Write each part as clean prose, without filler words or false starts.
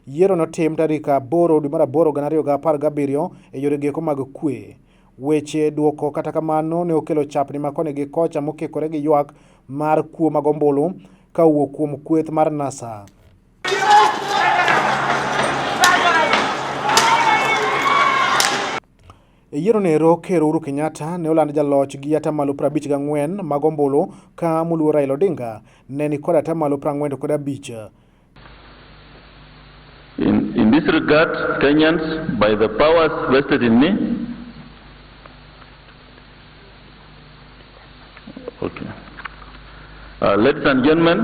Yiero notim tarik 8 dwe mar aboro 2017 e yore gieko mag kwe. Weche duoko kata kamano ne okelo chapni ma koni gi kocha mokikore gi ywak mar kuo mag ombulu ka owuok kuom kweth mar NASA. E yiero nero, Ker Uhuru Kenyatta ne oland jaloch gi atamalo 54 mag ombulu ka moluor Raila Odinga ne ni kod atamalo 45. In this regard, Kenyans, by the powers vested in me, okay. Ladies and gentlemen,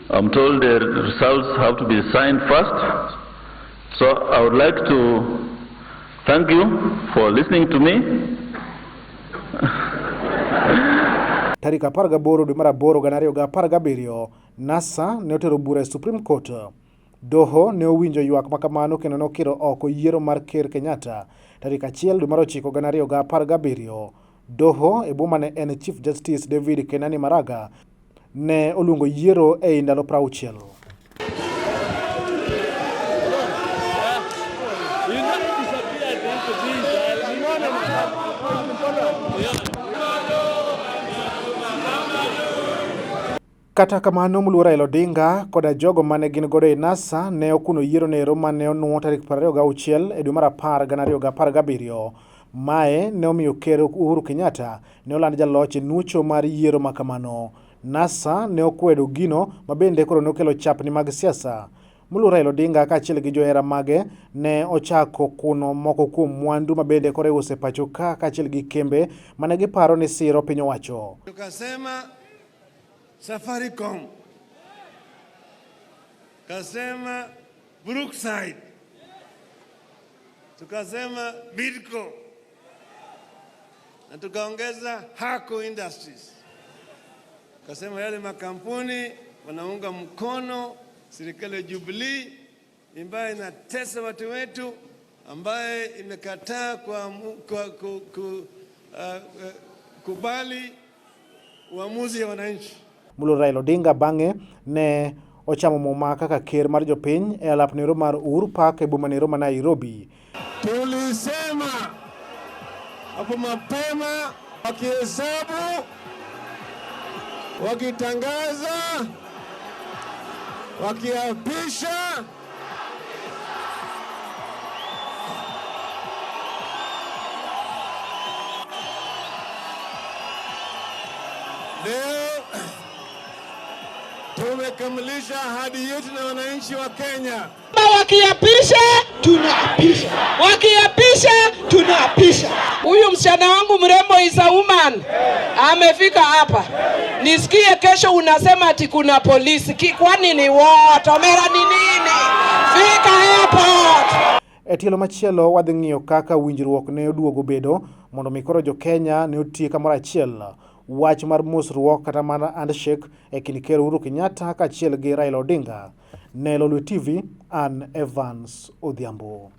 I'm told the results have to be signed first. So I would like to thank you for listening to me. Tarik 18 dwe mar aboro 2017, NASA ne otero bura e Supreme Court. Doho ne owinjo ywak ma kamano kendo nokiro oko yiero mar Ker Kenyatta tarik 1 dwe mar ochiko 2017. Doho e bwo mane en Chief Justice David Kenani Maraga ne oluongo yiero ei ndalo 60. Kata kamano, moluor Raila Odinga koda jogo mane gin godo e NASA ne okuno yiero nero mane onuo tarik 26 e dwe mar apar 2017. Mae ne omiyo Ker Uhuru Kenyatta ne oland jaloch e nuocho mar yiero ma kamano. NASA ne okwedo gino ma bende koro nokelo chapni mag siasa. Moluor Raila Odinga kaachiel gi johera mage ne ochako kuno moko kuom mwandu ma bende koro iuso e pacho ka kaachiel gi kembe mane giparo ni siro piny owacho. Tukasema Safaricom, kasema Brookside, tukasema Bidco na tukaongeza Hako Industries. Kasema yale makampuni wanaunga mkono serikali ya Jubilee ambayo inatesa watu wetu, ambaye imekataa kwa kubali uamuzi ya wananchi. Moluor Raila Odinga bang'e ne ochamo muma kaka ker mar jopiny e alap nero mar Uhuru Park e boma nero ma Nairobi. Tulisema hapo mapema, wakihesabu, wakitangaza, wakiapisha, leo tumekamilisha ahadi yetu na wananchi wa Kenya. Wakiapisha tunaapisha, wakiapisha tunaapisha. Huyu msichana wangu mrembo is a woman amefika hapa, nisikie kesho unasema ati kuna polisi. Kwani ni what? Omera ni nini? Fika airport. E tielo machielo wadhi ng'iyo kaka winjruok ne oduogo bedo mondo mi koro jo Kenya ne otie kamoro achiel. Wach mar mosruok kata mana handshake e kind Ker Uhuru Kenyatta kaachiel gi Raila Odinga. Ne Lolwe TV, an Evans Odhiambo.